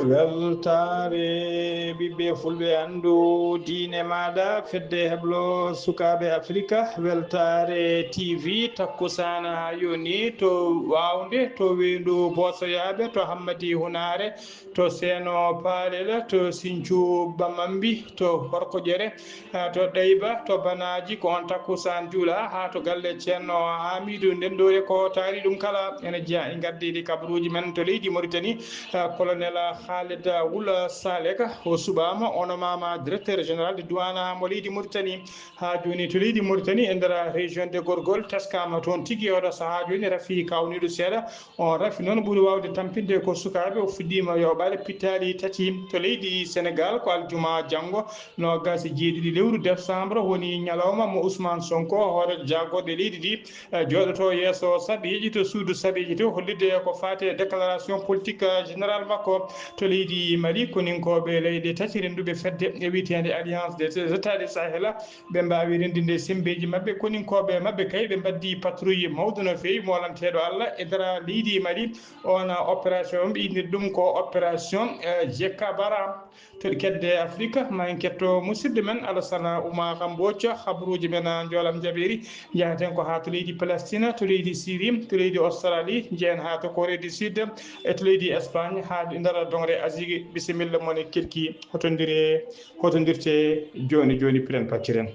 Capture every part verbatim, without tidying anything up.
Weltaare ɓiɓɓe fulɓe, anndu diine maaɗa, fedde heblo sukaaɓe Afrika, Weltaare T V, takkusaana haa yoni to Waawnde, to Weendu Boosoyaaɓe, to Hammadi Hunaare, to Seeno Paalel, to Sincu Bamambi, to Horkoƴere, eh, to Ɗayba, to Banaaji, ko on takkusaan juula, haa to galle Ceerno Haamiidu Ndenndoori, ko taari ɗum kala. Ene jeyaa e ngardiiɗi kabaruuji men to leydi Moritani, eh, Colonel Khaled Wul Salek, o suɓaama, o nomaama directeur général de douane mo leydi Moritani. Haa jooni to leydi Moritani, e nder région de Gorgol, teskaama toon tigi e oɗo sahaa jooni, rafi kawniiɗo seeɗa. On rafi noon ɓuri waawde tampinde ko sukaaɓe. O fuɗɗiima yoɓaade pittaali tati to leydi Senegaal, ko aljuma janngo, noogaas e jeeɗiɗi lewru décembre, woni ñalawma mo Ousmane Sonko, hooreejo jaagorɗe leydi ndi, eh, jooɗoto yeeso saɓeeji to suudu saɓeeji to, hollitde ko faati e déclaration politique, eh, générale makko to leydi Mali. Koninkooɓe leyɗe tati rennduɓe fedde e wiyeteende Alliance des États du Sahel, ɓe mbaawi renndinde semmbeeji maɓɓe. Koninkooɓe maɓɓe kay, ɓe mbaɗdi patrouille mawɗo no feewi, moolanteeɗo Allah, e nder leydi Mali. On opération, ɓe innir ɗum ko opération, eh, Jekabara. To kedde Afrika, ma en ketto musidɗo men Alassane Oumar Mbodj, habruuji men, ah, njoolam jaɓeeri. Njahaten ko haa to leydi Palestine, to leydi Syrie, to leydi Australie, njehen haa to Corée du Sud, e to leydi Espagne, haa e nder doŋre Asie. Bisimilla mon e kirki, hotondire, hotondirte jooni jooni, piren pacciren.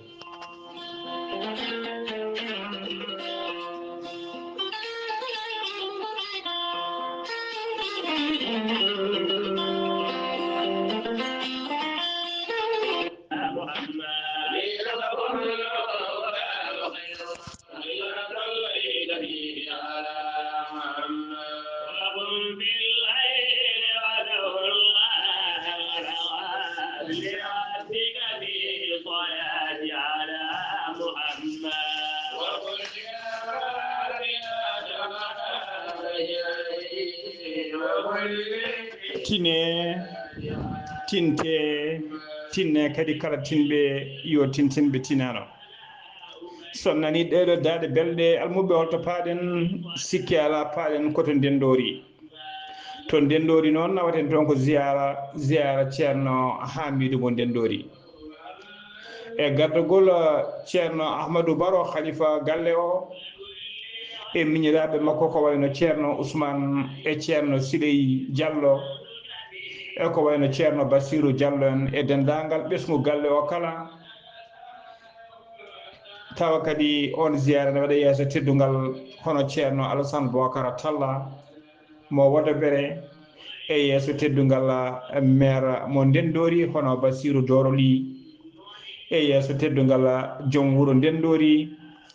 Tine, tinte, tinne kadi kala tinɓe yo tintin ɓe tinano. So nani ɗeɗo daaɗe belɗe, almuɓɓe, holto paaɗen? Sikke alaa, paaɗen ko to Ndenndoori. To Ndenndoori noon, nawaten toon ko ziyaara, ziyaara Ceerno Haamiidu mo Ndenndoori. E gardagol, eh, Ceerno Ahmadu Baro, khalifa galle o, e miñiraaɓe makko ko wayno Ceerno Ousmane e Ceerno Siley Diallo, e ko wayno Ceerno Bassirou Diallo en, e denndaangal ɓesngu galle o kala. Tawa kadi on ziyaara ne waɗa yeeso teddungal hono Ceerno Alassane Bocara Talla, mo Wodobere, e yeeso teddungal, eh, maire mo Ndenndoori, hono Bassirou Doro Ly, e yeeso teddungal joom wuro Ndenndoori,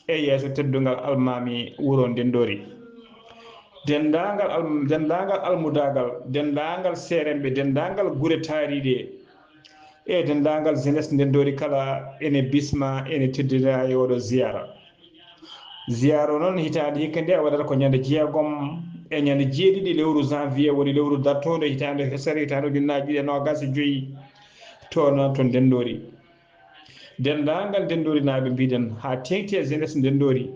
e yeeso teddungal almaami wuro Ndenndoori. Denndaangal al-, denndaangal almudaagal, denndaangal seeremɓe, denndaangal gure taariiɗe, e denndaangal jeunesse Ndenndoori kala ene bisma, ene teddina e oɗo ziyaara. Ziyaara o noon, hitaande hikka nde, o waɗata ko ñande jeegom e ñande jeeɗiɗi lewru janvier, woni lewru dartoondu hitaande hesere, hitaande ujunnaaji ɗiɗi e noogaas e joyi, to noon to Ndenndoori. Denndaangal Ndenndorinaaɓe, mbiɗen, haa teeŋti e jeunesse Ndenndoori,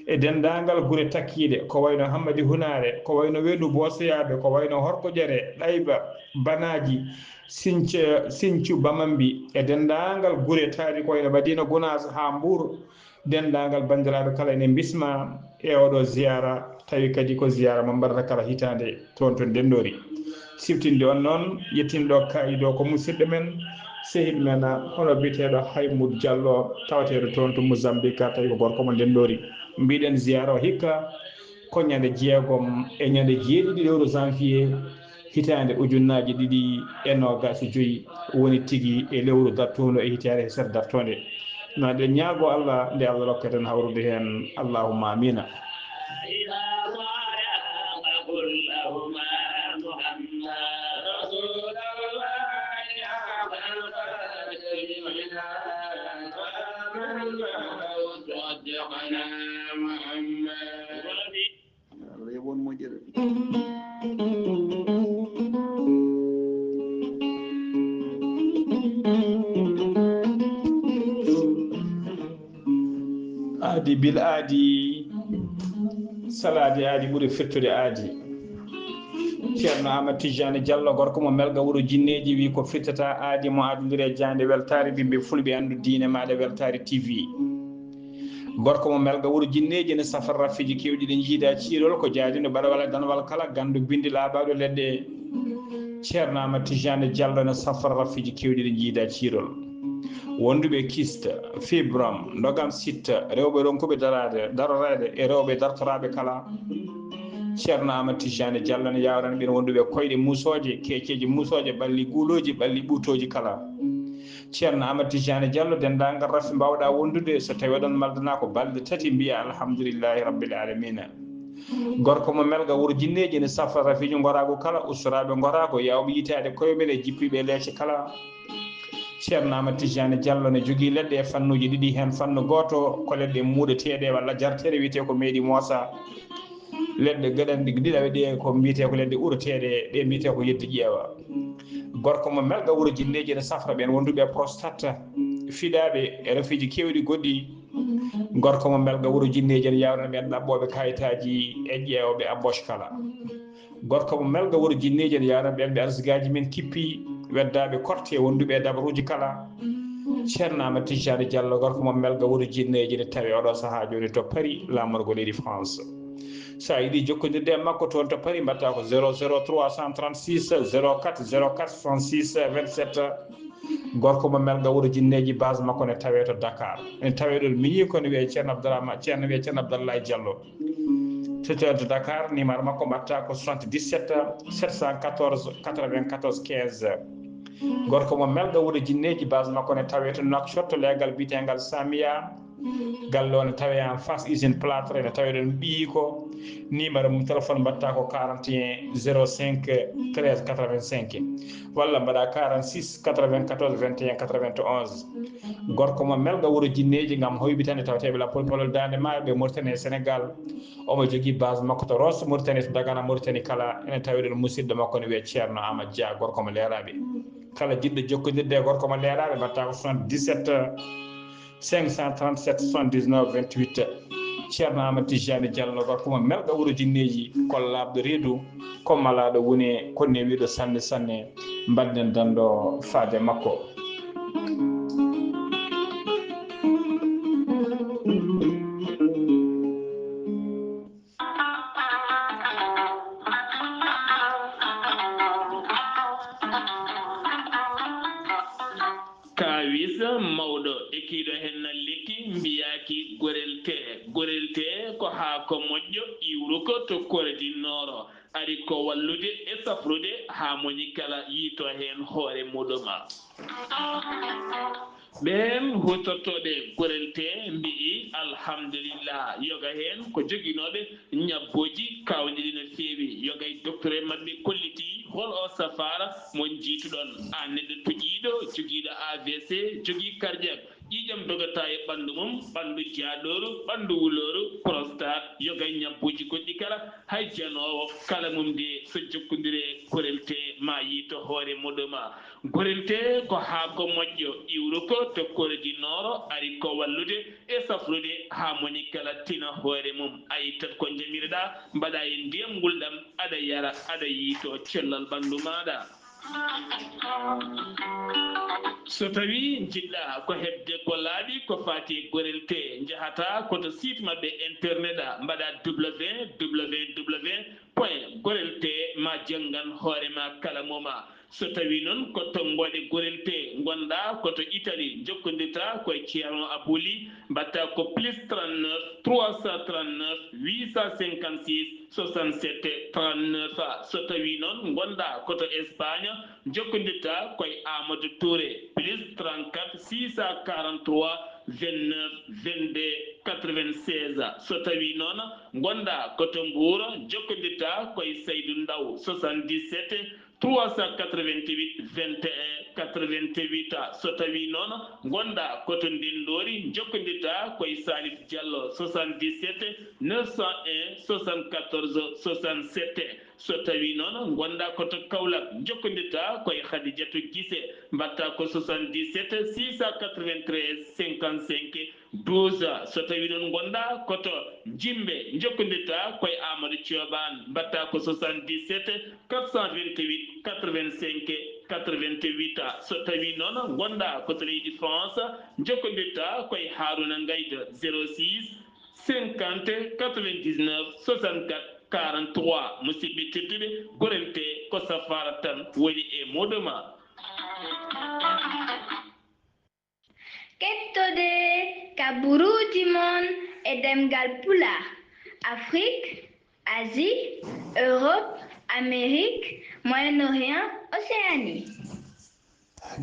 e denndaangal gure takkiiɗe, ko wayno Hammadi Hunaare, ko wayno Weendu Boosoyaaɓe, ko wayno Horkoƴere, Ɗayba, Banaaji, Sinca-, Sincu Bamambi, e denndaangal gure taariiɗe ko wayno Madiina Gunaas haa Mbuur. Denndaangal banndiraaɓe kala ene mbisma e oɗo ziyaara, tawi kadi ko ziyaara mo mbaɗata kala hitaande toon to Ndenndoori. Siftinde on noon, yettinɗo kaayido ko musidɗo men, sehil men, hono biyeteeɗo Haymoud Diallo, tawateeɗo toon to Mozambique, tawi ko gorko mo Ndenndoori. Mbiɗen ziyaara o hikka Ko ñande jeegom e ñande jeeɗiɗi lewru janvier, hitaande ujunnaaji ɗiɗi e noogaas e joy, woni tigi e lewru dartoondu e hitaande e sere dartoonde. No eɗen ñaago Allah nde Allah rokketen hawrude heen. Allahumma amiina. Allah yoɓ on moƴƴere. Aadi bil aadi, salaade aadi ɓuri fettude aadi. Ceerno Aamadu Tijjaani Jallo, gorko mo Melga wuro Jinneeji, wi ko fittata aadi mo adondiri e jaande weltaare, bimbi fulɓe anndu diine maaɗa weltaare T V. Gorko mo Melga wuro Jinneeji ene safra rafiiji keewɗi ɗi njiida ciirol, ko jaadino ɓaɗawal e danwal kala, ganndo binndi laaɓaaɗo leɗɗe. Ceerno Aamadu Tijjaani Jallo ene safra rafiiji keewɗi ɗi njiida ciirol. Wonduɓe kyste, fibrome, ndogam sitta, rewɓe ronkuɓe daraade, daroreede e rewɓe dartoraaɓe kala. Ceerno Aamadu Tijjaani Jallo ene yaawrana ɓeen wonduɓe koyɗe muusooje, keeceeje muusooje, ɓalli guulooji, ɓalli ɓuutooji kala. Ceerno Aamadu Tijjaani Jallo, denndaangal rafi mbaawɗaa wondude, so tawii oɗon maldana ko balɗe tati, mbiya alhamdulillahi rabbil aalamiina. Gorko mo Melga wuro Jinneeji ene safra rafiiji ngoraagu kala, ustoraaɓe ngoraagu, yaawɓe yitaade koye mum e jippiiɓe leece kala. Ceerno Aamadu Tijjaani Jallo ne jogii leɗɗe e fannuuji ɗiɗi, heen fannu gooto ko leɗɗe muuɗeteeɗe walla jarteeɗe, wiyetee ko meeɗi moosa. Leɗɗe gaɗanɗe ɗiɗaɓe ɗe ko mbiyetee ko leɗɗe ureteeɗe, ɗe mbiyetee ko yedde ƴeewa. Gorko mo Melga wuro Jinneeji ene safra ɓeen wonduɓe e prostate, fiɗaaɓe e rafiiji keewɗi goɗɗi. Gorko mo Melga wuro Jinneeji ene yaawrana ɓeen ɗaɓɓooɓe kayitaaji e ƴeewɓe embauche kala. Gorko mo Melga wuro Jinneeji ene yaawrana ɓeen ɓe arsigaaji men kippi, weddaaɓe korte, wonduɓe e dabaruuji kala. Ceerno Aamadu Tijjaani Jallo, gorko mo Melga wuro Jinneeji, ene tawee oɗo sahaa jooni to Paris, laamorgo leydi France. So a yiɗi jokkondirde e makko toon to Paris, mbaɗtaa ko zéro zéro trois cent trente-six zéro quatre zéro quatre soixante-six vingt-sept. Gorko mo Melga wuro Jinneeji, base makko ne tawee to Dakar. Ene tawee ɗoon miñi ko ne wiyee Ceerno Abdourahmane, Ceerno wiyee Ceerno Abdallahi Jallo. Tottoyal to Dakar, numéro makko mbaɗtaa ko soixante-dix-sept sept cent quatorze quatre-vingt-quatorze quinze. Gorko mo Melga wuro Jinneeji, base makko ne tawee to Nouakchott, to leegal biyeteengal Samia. Galle o ne tawee en face usine plâtre, ne tawee ɗoon ɓiyi ko. Numéro mum téléphone mbaɗtaa ko quarante et un zéro cinq treize quatre-vingt-cinq, walla mbaɗaa quarante-six quatre-vingt-quatorze vingt et un quatre-vingt-onze. Gorko mo Melga wuro Jinneeji, ngam hoyɓitande tawteeɓe lappol palol daande maayo ɓe Mauritanie e Sénégal. Omo jogii base makko to Rosso Mauritanie, to Dagana Mauritanie kala. Ene tawee ɗoon musidɗo makko ne wiyee Ceerno Aamadu Dia, gorko mo Leeraaɓe. Kala jiɗɗo jokkondirde e gorko mo Leeraaɓe, mbaɗtaa ko soixante-dix-sept cinq cent trente-sept soixante-dix-neuf vingt-huit. Ceerno Aamadu Tijjaani Jallo, gorko mo Melga wuro Jinneeji, ko laaɓɗo reedu, ko malaaɗo wune, ko newiiɗo sanne sanne. Mbaɗden danndo faade makko. Kaawis mawɗo e kiiɗo heen na lekki mbiyaaki gorel tee. Gorel tee ko haako moƴƴo iwruko to Kore du Nord. Ari ko wallude e safrude haa moñi kala yiito heen hoore muɗum. Ɓeen huutortooɓe gorel tee mbi'i alhamdulillah, yoga heen ko joginooɓe ñabbooji kaawniiɗi no feewi. Yoga e docteur maɓɓe kolliti hol o safaara mo njiituɗon, aan neɗɗo toƴiiɗo, jogiiɗo A V C, jogii cardiaque, ƴiiƴam dogata e ɓanndu mum, ɓanndu jaaɗooru, ɓanndu wulooru, prostate, yoga e ñabbooji goɗɗi kala, hay janoowo kala mum de so jokkondire gorel tee ma yiito hoore muɗum. Gorel tee ko haako moƴƴo iwruko to Kore du Nord, ari ko wallude e safrude haa moñi kala tina hoore mum. A ittat ko njamiroɗaa, mbaɗaa e ndiyam ngulɗam, aɗa yara, aɗa yiito cellal ɓanndu maaɗa. So tawii njiɗɗaa ko heɓde ko laaɓi ko faati e gorel tee, njahataa ko to site maɓɓe internet, mbaɗaa W W W point gorel tee ma Janngan hoore ma kala moma. So tawi noon ko to ngoɗe gorelte ngonɗa ko to Italie, jokkondirta koye Ceerno Abuli, mbatta ko plus trente-neuf trois cent trente-neuf huit cent cinquante-six soixante-sept trente-neuf. So tawi noon ngonɗa ko to Espagne, jokkondirta koye Amadou Touré, plus trente-quatre six cent quarante-trois vingt-neuf vingt-deux quatre-vingt-seize. So tawi noon ngonɗa ko to Mbuur, jokkondirta koye Saydu Ndaw, soixante-dix-sept trois cent quatre-vingt-huit vingt et un quatre-vingt-huit. So tawi noon ngonɗa ko to Ndenndoori, jokkondirta koye Salif Diallo, soixante-dix-sept neuf cent un soixante-quatorze soixante-sept. So tawi noon ngonɗa ko to Kaolack, jokkondirta koye Khadijatou Gissé, mbatta ko soixante-dix-sept six cent quatre-vingt-treize cinquante-cinq douze. So tawi noon ngonɗa ko to Jimbe, jokkondirta koye Amadou Thioban, mbatta ko soixante-dix-sept quatre cent vingt-huit quatre-vingt-cinq quatre-vingt-huit. So tawi noon ngonɗa ko to leydi France, jokkondirta koye Harouna Ngaïda, zéro six cinquante quatre-vingt-dix-neuf soixante-quatre quarante-trois. Musidɓe tedduɓe, gorelte ko safaara tan woni e muduma. Kettode kaburuuji mon e ɗemngal Pulaar, Afrik, Asie, Europe, Amérique, Moyen-Orient, Océanie.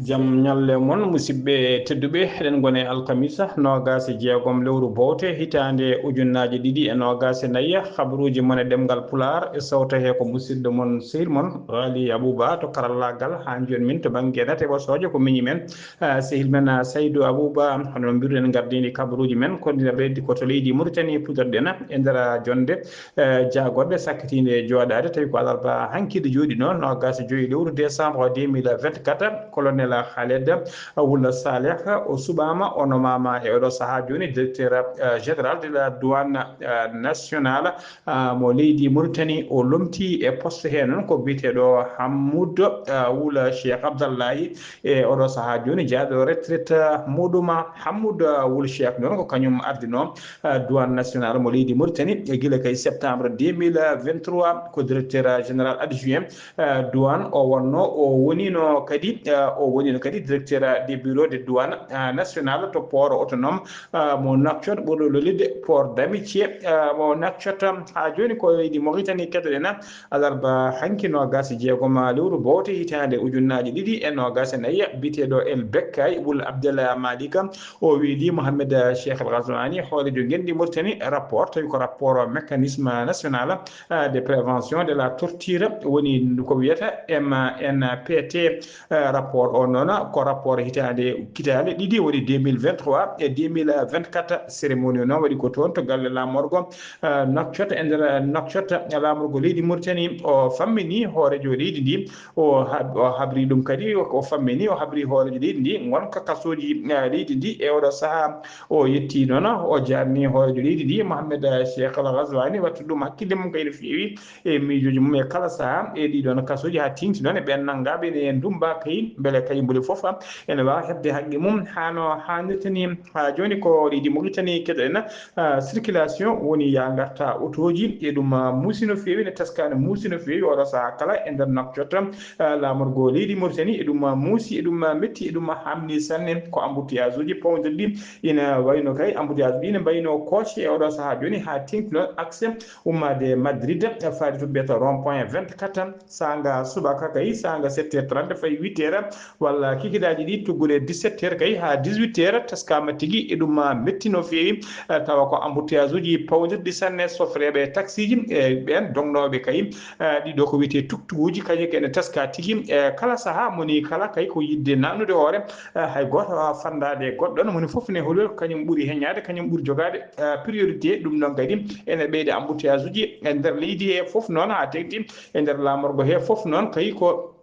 Jam ñalle mon, musidɓe tedduɓe. Eɗen ngoni e alkamisa noogaas e jeegom lewru bowte hitaande ujunnaaji ɗiɗi e noogaas e nayi. Habaruuji mon e ɗemngal Pulaar e sawta he ko musidɗo mon, sehil mon Waali Abuba to karallaagal. Haa jooni min to bannge nate ɓosooje ko miñi men, ah, sehil men, ah, Saydu Abuba. Hono no mbiruɗen, ngardiindi kabaruuji men ko ndina ɓeydi ko to leydi Mauritanie puɗɗorɗen e nder jonde, eh, jaagorɗe sakkitiinde e jooɗaade, tawi ko alarba hanki nde jooɗi noon, noogaas e joyi lewru décembre deux mille vingt-quatre. Colonel Khaled Wula Saleh o suɓaama, o nomaama e oɗo sahaa jooni directeur, eh, général de la douane, eh, nationale, ah, mo leydi Mauritanie. O lomti e poste he noon ko biyeteeɗo Hammoud, ah, Wula Cheikh Abdallahi, e oɗo sahaa jooni jaaɗo retraite muɗum. Hammoud, ah, Wul Cheikh noon ko kañum ardinoo, ah, douane nationale mo leydi Mauritanie e gila kay septembre deux mille vingt-trois, ko directeur général adjoint, ah, douane o wonno. O wonino kadi, ah, o wonino kadi directeur des bureaux de douane, ah, nationale to port autonome, ah, mo Nouakchott, ɓurɗo lolirde port d'amitié, ah, mo Nouakchott. Haa jooni ko leydi Mauritanie keɗoɗen, alarba hanki noogaas e jeegom lewru bowte hitaande ujunnaaji ɗiɗi e noogaas e nayi, biyeteeɗo El Bekkay Wul Abdel Malika, o weeli Mohamed Cheikh El Ghazouani, hooreejo ngenndi Mauritanie, rapport, tawi ko rapport mécanisme national, ah, de prévention de la torture, woni ko wiyata M N P T. Eh, rapport o noon ko rapport hitaande kitaale ɗiɗi, woni deux mille vingt-trois e deux mille vingt-quatre. Cérémonie o noon waɗi ko toon to galle laamorgo, eh, Nouakchott, e nder Nouakchott, laamorgo leydi Mauritanie. O fammini hooreejo leydi ndi, o hab-, o habri ɗum kadi, o fammini, o habri hooreejo leydi ndi ngonka kasooji, eh, leydi ndi e oɗo sahaa. O yetti noon, o jaarni hooreejo leydi ndi, Mohamed Cheikh Al Ghazouani, wattu ɗum hakkille mum kay no feewi e miijooji mum e kala sahaa e ɗii ɗoon kasooji, haa teeŋti noon e ɓeen nanngaaɓe ene ndummba kay, mbele kay mboɗo fof ene waawa heɓde haqqe mum haa no haanirta ni. Haa jooni ko leydi Mauritanie keɗoɗen, ah, circulation woni yaa ngarta otooji, e ɗum, ah, muusi no feewi, ne teska ne muusi no feewi oɗo sahaa kala e nder Nouakchott, ah, laamorgo leydi Mauritanie, e ɗum, ah, muusi, e ɗum, ah, metti, e ɗum, ah, hamni sanne. Ko embouteillage uji pawndirɗi ina wayno kay, embouteillage ɗi ina mbayno kooce e oɗo sahaa jooni haa teeŋti noon accès ummaade Madrid, faade to mbiyata rond point vingt-quatre, saanga subaka kay, saanga sept heures trente fayi huit heures, walla kikidaaji ɗi tuggude dix-sept heures kay haa dix-huit heures, teskama tigi e ɗum metti no feewi, eh, tawa ko embouteillage uji pawndirɗi sanne, sofreeɓe taxi ji, e ɓeen dognooɓe kay, eh, ɗiɗo ko wiyetee tuktukuuji, kañum kay ene teska tigi, eh, kala sahaa moni kala kay ko yiɗde naatnude hoore, eh, hay gooto waawaa fanndaade e goɗɗo, moni fof ne holi ko kañum ɓuri heñaade, kañum ɓuri jogaade, eh, priorité. Ɗum noon kadi ene ɓeyda embouteillage uji e nder leydi he fof noon, haa teeŋti e nder laamorgo he fof noon, kay ko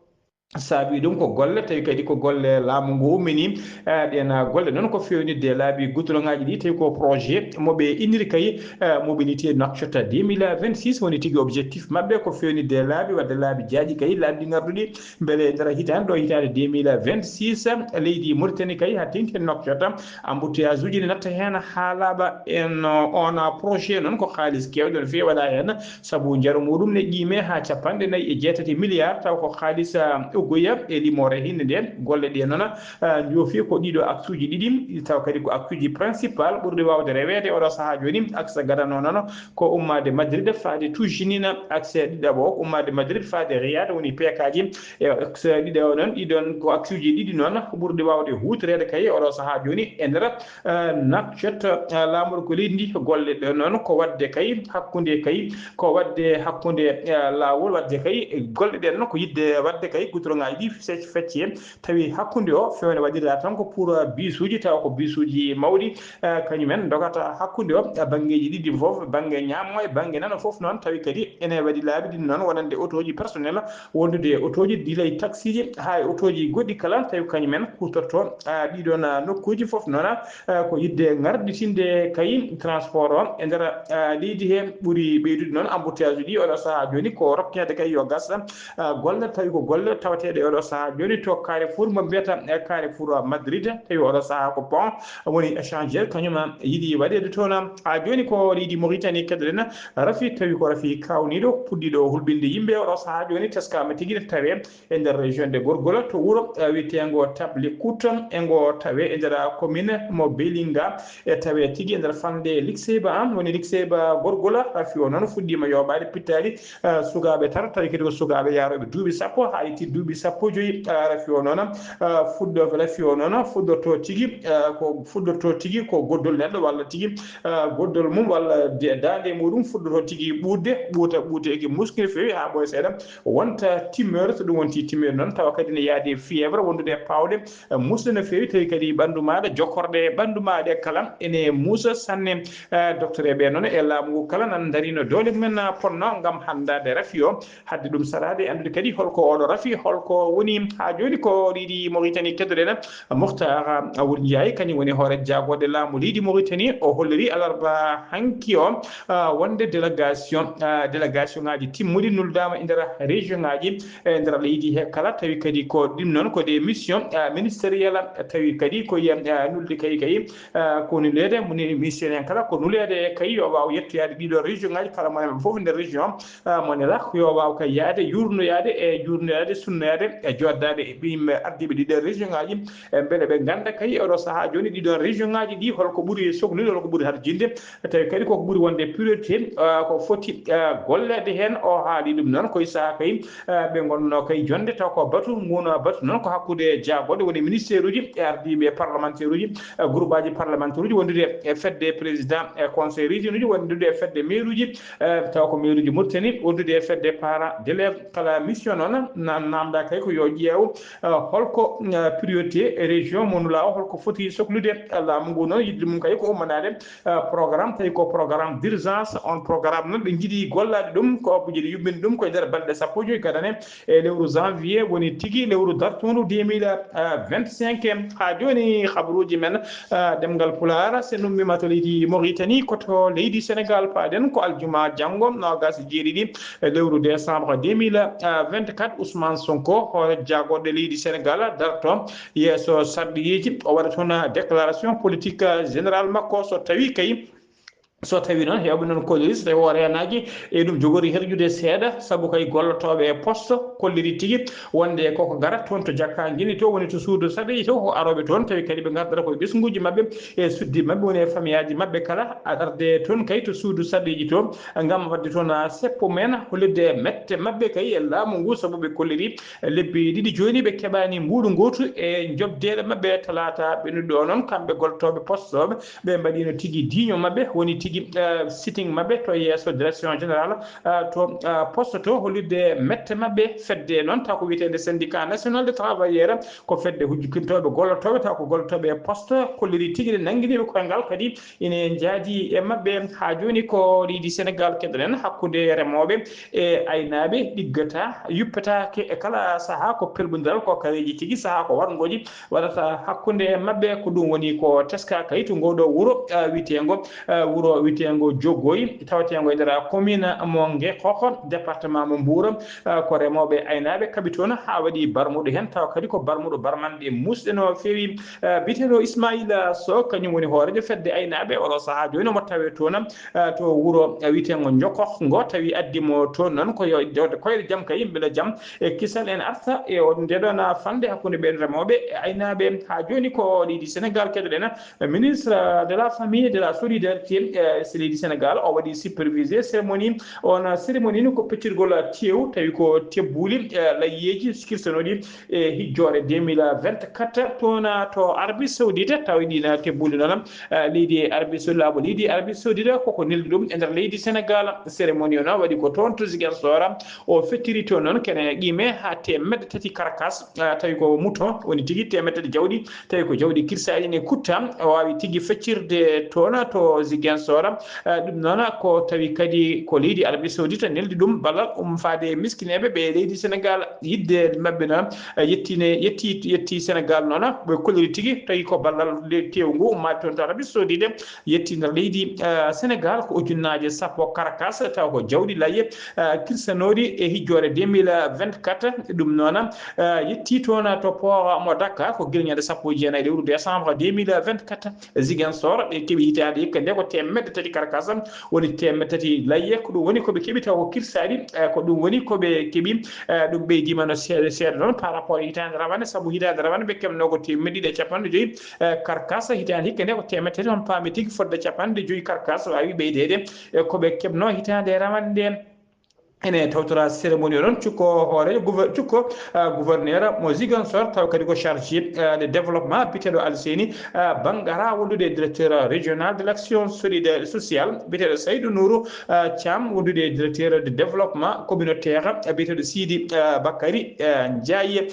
Saabi ɗum ko golle, tawi kadi ko golle laamu ngu ummini. Eh, ɗen, ah, golle noon ko fewnitde laabi gudoroŋaaji ɗi, tawi ko projet mo ɓe inniri kay, eh, mobilité Nouakchott deux mille vingt-six, woni tigi objectif maɓɓe ko fewnitde laabi, wadde laabi jaaji kay, laabi ɗi ngarduɗi, mbele e nder hitaande ɗo, hitaande deux mille vingt-six, leydi Mauritanie kay haa teŋti e Nouakchott, embouteillage uji ne natta heen haa laaɓa. En, uh, on, uh, projet noon ko haalis keewɗo no feewi waɗa heen, sabu njaru muɗum ne qiime haa capanɗe nayi e jeetati milliard, taw ko haalis, uh, uggoya e limoore hinde nde. Golle ɗe noon, uh, njoofi ko ɗiɗo axe uji ɗiɗi, taw kadi ko axe uji principal ɓurɗi waawde reweede oɗo sahaa jooni. Axe gadano noon ko ummaade Madrid faade Tujinina, axe ɗiɗaɓo ko ummaade Madrid faade Riyad, woni peekaaji. E axe ɗiɗaɓo noon, ɗiɗon ko axe uji ɗiɗi noon ɓurɗi waawde huutoreede kay oɗo sahaa jooni e nder, eh, Nouakchott. Eh, laamorgo leydi ndi, golle ɗe noon ko waɗde kay hakkunde kay, ko waɗde hakkunde, eh, laawol, waɗde kay golle ɗen noon ko yiɗde waɗde kay gudoroŋaaji ɗi fecce, fecce. Tawi hakkunde o, feewde waɗirta tan ko pour, eh, bisuuji, tawa ko bisuuji mawɗi, eh, kañumen ndogata hakkunde o, eh, banngeeji ɗiɗi fof, bannge ñaamo e bannge nano fof noon. Tawi kadi ene waɗi laabi ɗin noon wonande otooji personnel, wondude e otooji gila e taksiiji haa e otooji goɗɗi kala, tawi kañumen kuutorto, ah, ɗiɗon, ah, nokkuuji fof noon, ah, ko yiɗde ŋarɗitinde kay transport o e nder, ah, leydi he. Ɓuri ɓeydude noon embouteillage uji ɗi oɗo sahaa jooni ko rokkeede kay yo gas, ah, golle, tawi ko golle tawateeɗe oɗo sahaa jooni to carrefour mo mbiyata, eh, carrefour Madrid, tawi oɗo sahaa ko pont woni échangeur, kañum yiɗi waɗeede toon. Haa jooni ko leydi Mauritanie keɗoɗen, rafi, tawi ko rafi kaawniiɗo, puɗɗiiɗo hulɓinde yimɓe, oɗo sahaa jooni teskaama tigi ne tawee e nder région de Gorgola, to wuro, eh, wiyeteengo Tablikut, e ngo tawee e nder commune mo Belinga, e tawee tigi e nder falnde Likseyba, woni Likseyba Gorgola. Rafi o noon fuɗɗiima yooɓaade pittaali, eh, sukaaɓe tata, tawi kadi ko sukaaɓe yaarooɓe duuɓi sappo, haa yetti duuɓi sappo e joy. Eh, rafi o noon, eh, fuɗɗo-, rafi o noon fuɗɗoto tigi, eh, ko fuɗɗoto tigi ko goddol neɗɗo walla tigi, eh, goddol mum walla de-, daande muɗum fuɗɗoto tigi ɓuuɗde, ɓuuta, ɓuuteeki muski no feewi haa ɓooya seeɗa, wonta tumeur, so ɗum wonti tumeur noon, tawa kadi ne yaadi e fièvre, wondude e paawɗe, eh, musde no feewi, tawi kadi ɓanndu maaɗa, jokkorɗe ɓanndu maaɗa kala ene muusa sanne. Eh, docteur e ɓe noon e laamu ngu kala nan ndarino doole mumen, ah, ponno ngam hanndaade rafi o, hadde ɗum saraade, anndude kadi holko oɗo rafi, holko woni. Haa jooni ko leydi Mauritanie keɗoɗen, Mouhtar Awour Ndiaye, kañum woni hoore jagorɗe laamu leydi Mauritanie. O holliri alarba hanki o, ah, wonde délégation, ah, délégation ŋaaji timmuɗi nuldaama e nder région ŋaaji e nder leydi he kala, tawi kadi ko ɗum noon ko des missions, ah, ministérielles, tawi kadi ko, ah, nulde kadi, kadi, ah, ko nuleede, moni ministériel en kala ko nuleede kay yo waaw yettoyaade ɗiɗo région ŋaaji kala, mo e maɓɓe fof nder région, ah, mo nela ko yo waaw kay yaade, yurnoyaade e jurnoyaade, sunnoyaade e joddaade e ɓiɓɓe ardiiɓe ɗiɗo région ŋaaji, e mbele ɓe ngannda kay e oɗo sahaa jooni ɗiɗon région ŋaaji ɗi holko ɓuri soklude, holko ɓuri harjinde, tawi kadi koko ɓuri wonde priorité, ah, ko foti, ah, golleede heen. O haali ɗum noon koye sahaa kay, ah, ɓe ngonno kay jonde, taw ko batu ngun, ah, batu noon ko hakkude jagorɗe woni ministère uji e ardiiɓe parlementaire uji, ah, groupe aji parlementaire uji, wondude e fedde président e conseil régional uji, wondude e fedde maire uji, eh, taw ko maire uji Mauritanie, wondude e fedde parents d'élèves. Kala mission noon na-, namda kay ko yo ƴeew, eh, holko, eh, priorité région mo nula o, holko foti soklude, eh, laamu ngu noon yiɗde mum kay ko ummanaade, eh, programme, tawi ko programme d'urgence. On programme noon ɓe njiɗi gollaade ɗum, ko ɓe njiɗi yuɓɓinde ɗum koye nder balɗe sappo e joy gadane e lewru janvier, woni tigi lewru dartundu deux mille vingt-cinq. Haa jooni habaruuji men, ah, ɗemngal Pulaar, so en ummiima to leydi Mauritanie, ko to leydi Sénégal paaɗen, ko aljuma janngo, noogaas e jeeɗiɗi lewru décembre deux mille vingt-quatre, Ousmane Sonko, hoore jagorɗe leydi Sénégal, darto yeeso sarɗiyeeji, o waɗa toon déclaration politique générale makko, so tawii kay, so tawii noon heewɓe noon kollirii, so tawii o reenaaki, e ɗum jogori herƴude seeɗa, sabu kay gollotooɓe e poste kollirii tigi wonde koko ngarata toon to Jakka Njeni to, woni to suudu sarɗiiji to, ko arooɓe toon, tawi kadi ɓe ngartata koye ɓesnguuji maɓɓe, e suddi maɓɓe, woni e famiyaaji maɓɓe kala, arde toon kay to suudu sarɗiiji to, ngam waɗde toon seppo meen, hollirde mette maɓɓe kay e laamu ngu, sabu ɓe kollirii lebbi ɗiɗi jooni ɓe keɓaani mbuuɗu ngootu e njoɓdeeɗe maɓɓe. Talaata ɓennuɗo o noon, kamɓe gollotooɓe postooɓe, ɓe mbaɗiino tigi diiño maɓɓe, woni tigi tigi sitting maɓɓe to yeeso direction générale to poste to hollirde mette maɓɓe. Fedde noon taw ko wiyeteende syndicat national de travailleurs, ko fedde hujjukintooɓe gollotooɓe taw ko gollotooɓe e poste, kolliri tigi ɗe nannginiiɓe koyngal kadi ine njaadi e maɓɓe. Haa jooni ko leydi Senegaal keɗoɗen hakkunde remooɓe e aynaaɓe ɗiggata, yuppetaake e kala sahaa ko pelɓondiral ko kareeji tigi sahaa ko warngooji waɗata hakkunde maɓɓe. Ko ɗum woni ko teska kayit ngooɗo wuro wiyeteengo wuro wiyeteengo Jogoy taweteengo e nder commune mo Ngekokh, département mo Mbour. Ko remooɓe aynaaɓe kaɓi toon haa waɗi barmuɗo heen taw kadi ko barmuɗo barmanɗe muusɗe no feewi. Biteeɗo Ismaila Sow kañum woni hooreejo fedde aynaaɓe oɗo sahaa jooni omo tawee toon to wuro wiyeteengo Njokokh ngo tawi addi mo toon noon ko yo jawde koyre jam ka yimɓe le jam e kisal en arta e on ndeɗon fande hakkunde ɓeen remooɓe e aynaaɓe. Haa jooni ko leydi Senegaal keɗoɗen ministre de la famille et de la solidarité e leydi Senegaal o waɗi supervisé cérémonie. On cérémonie ni ko peccirgol teew tawi ko tebbuuli layyeeji kirsanooɗi e hijjoore deux mille vingt-quatre toon to Arabie Saoudite tawi ɗiin tebbuuli noon leydi Arabie Saoudite laamu leydi Arabie Saoudite koko neldi ɗum e nder leydi Senegaal. Cérémonie o noon waɗi ko toon to Ziguinchor o fecciri toon noon kene qime haa teemedde tati carcasse tawi ko mouton woni tigi teemedde tati jawɗi tawi ko jawɗi kirsaaɗi ne kutta o waawi tigi feccirde toon to Ziguinchor. Ɗum noon ko tawi kadi ko leydi Arabie Saoudite neldi ɗum ballal um faade e miskineeɓe ɓe leydi Senegaal. Yiɗde maɓɓe noon yettine yetti yetti Senegaal noon ɓe kolliri tigi tawi ko ballal teew ngu ummaade toon to Arabie Saoudite yetti nder leydi Senegaal ko ujunnaaje sappo carcasse taw ko jawɗi layye kirsanooɗi e hijjoore deux mille vingt-quatre. Ɗum noon yetti toon to port mo Dakar ko gila ñande sappo e jeenayi lewru décembre deux mille vingt-quatre. Ziguinchor ɓe keɓi hitaande hikka nde ko teemedde tati carcasse woni teemedde tati layye. Ko ɗum woni ko ɓe keɓi taw ko kirsaaɗi ko ɗum woni ko ɓe keɓi. Ɗum ɓeydiima no seeɗa seeɗa noon par rapport e hitaande rawane sabu hitaande rawane ɓe keɓnoo ko teemedde ɗiɗi e capanɗe joyi carcasse. Hitaande hikka nde ko teemedde tati on paami tigi fodde capanɗe joyi carcasse waawi ɓeydeede e ko ɓe keɓnoo hitaande rawane nde. Ene tawtora cérémonie o noon cukko hooreejo gouver- cukko gouverneur mo Ziguinchor taw kadi ko chargé de développement biteɗo Alseni Bangara wondude e directeur régional de l'action solidaire sociale biteɗo Saydou Nourou Thiam wondude e directeur de développement communautaire biteɗo Sidi Bakary Ndiaye.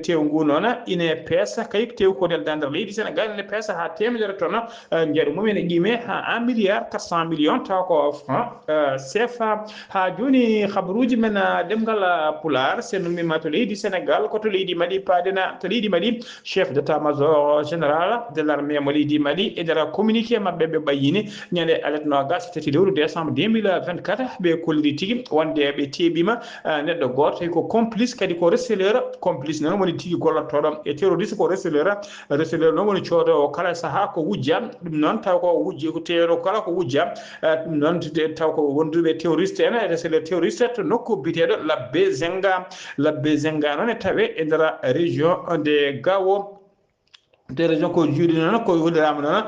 Tew ngu noon ine peesa kayit tew ko nelda nder leydi Sénégal ine peesa haa teemedere tonnes. Njaru mum ene qime haa un milliard quatre cent millions taw ko franc CFA. Haa jooni habaruuji men ɗemngal Pulaar, so en ummiima to leydi Senegaal, ko to leydi Mali paaɗen, to leydi Mali, chef d'état-major général de l'armée mo leydi Mali, e nder communiqué maɓɓe ɓe ɓayyini ñande alet noogas e tati lewru décembre deux mille vingt-quatre, ɓe kolliri tigi wonde ɓe teeɓiima neɗɗo gooto tawi ko complice, kadi ko receleur, complice noon woni tigi gollotooɗo e terroriste, ko receleur. Receleur noon woni coodoowo kala sahaa ko wujja, ɗum noon taw ko wujji ko teeɗo kala ko wujja. Ɗum noon taw ko wonduɓe terroriste en, receleur terroriste to nokku biyeteeɗo Labbe Zenga. Labbe Zenga noon e tawe e nder région de Gao. Nde région ko juuɗe noon ko holliraama noon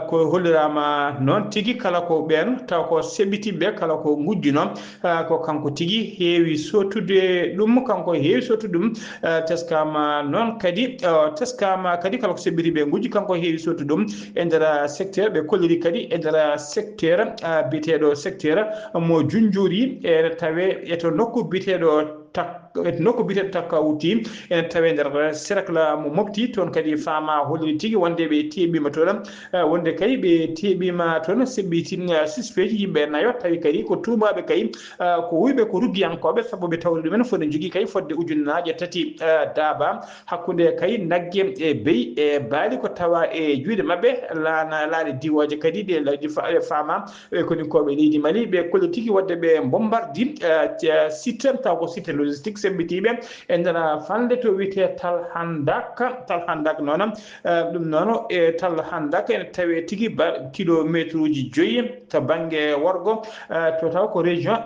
ko holliraama noon tigi kala ko ɓeen taw ko seɓitiɓe kala ko ngujjuno. Ko kanko tigi heewi sootude ɗum, kanko heewi sootude ɗum. Teskaama noon kadi teskaama kadi kala ko seɓɓiti ɓe ngujji kanko heewi sootude ɗum e nder secteur. Ɓe kolliri kadi e nder secteur biyeteeɗo secteur mo Junjuri e tawe e to nokku biyeteeɗo tak e to nokku biyeteeɗo Takka Wuti ene tawe nder cercle mo Mopti. Toon kadi faama holliri tigi wonde ɓe teeɓiima toon. Wonde kay ɓe teeɓiima toon seɓɓiti suspect ji yimɓe nayo tawi kadi ko tuumaaɓe kay ko wuyɓe ko ruggiyankooɓe sabu ɓe tawri ɗumen fof ne jogii kay fodde ujunnaaje tati daaba hakkunde kay nagge e beyi e baali ko tawa e juuɗe maɓɓe. Laana laaɗe diwooje kadi ɗe laaɗi faama ɓe konikooɓe leydi Mali ɓe kolliri tigi wonde ɓe mbombardi site taw ko site logistique semmbitiiɓe e nder falnde to wiyetee Tal Handak. Tal Handak noon ɗum noon e Tal Handak ene tawee tigi ba kilometre uji joyi to bannge worgo to taw ko région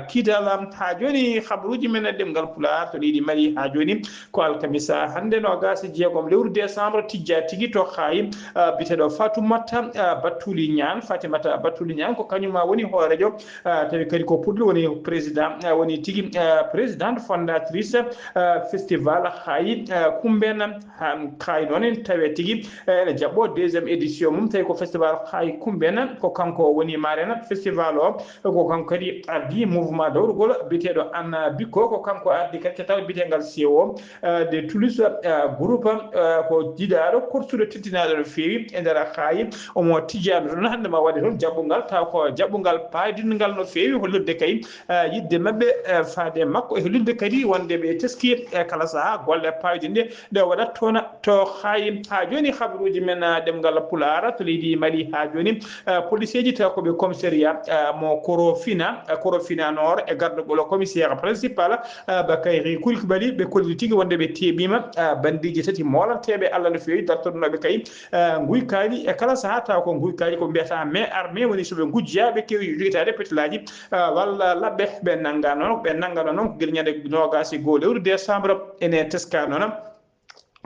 Kidal. Haa jooni habaruuji men e ɗemngal Pulaar to leydi Mali haa jooni ko alkamisa hannde noogaas e jeegom lewru décembre tijja tigi to Xaayi biyeteeɗo Fatoumata Battouli Niang. Fatimata Battouli Niang ko kañum woni hooreejo tawi kadi ko puɗɗo woni président woni tigi président présidente fondatrice, eh, festival Xaayi, eh, Kumbena. Ha, Xaayi noon en tawi tigi, eh, ene jaɓɓo deuxième édition mum, tawi ko festival Xaayi Kumbena, ko kanko woni marraine festival o, ko kanko kadi ardi mouvement dawrugol biyeteeɗo Anna Bikko, ko kanko ardi kadi tawa biyeteegal C O, eh, de Toulouse, eh, groupe, eh, ko jiɗaaɗo korsuɗo teddinaaɗo no feewi e nder Xaayi, omo tijjaano toon hannde ma waɗe toon jaɓɓungal, taw ko jaɓɓungal paydingal no feewi, hollirde kay, eh, yiɗde maɓɓe, eh, faade e makko, e hollirde kadi wonde ɓe teski, eh, kala sahaa golle paydinɗe ɗe waɗat toon to Xaayi. Haa jooni, habaruuji men, eh, ɗemngal Pulaar to leydi Mali, haa jooni, eh, poliseeji tawi ko ɓe commissariat, eh, mo Korofina, eh, Korofina Nord e gardagol commissaire principal, eh, Bakayri Koulibaly, ɓe kolliri tigi wonde ɓe teeɓiima, eh, banndiiji tati moolanteeɓe Allah no feewi, dartotonooɓe kay, eh, nguykaaji e kala sahaa, taw ko nguykaaji ko mbiyata main armée, woni so ɓe ngujjaa ɓe keewi jogitaa ɗe petelaaji, eh, walla laɓɓe ɓe nannga noon, ɓe nannga noon ko gila ñande noogaas e goo lewru décembre. Ene teska noon,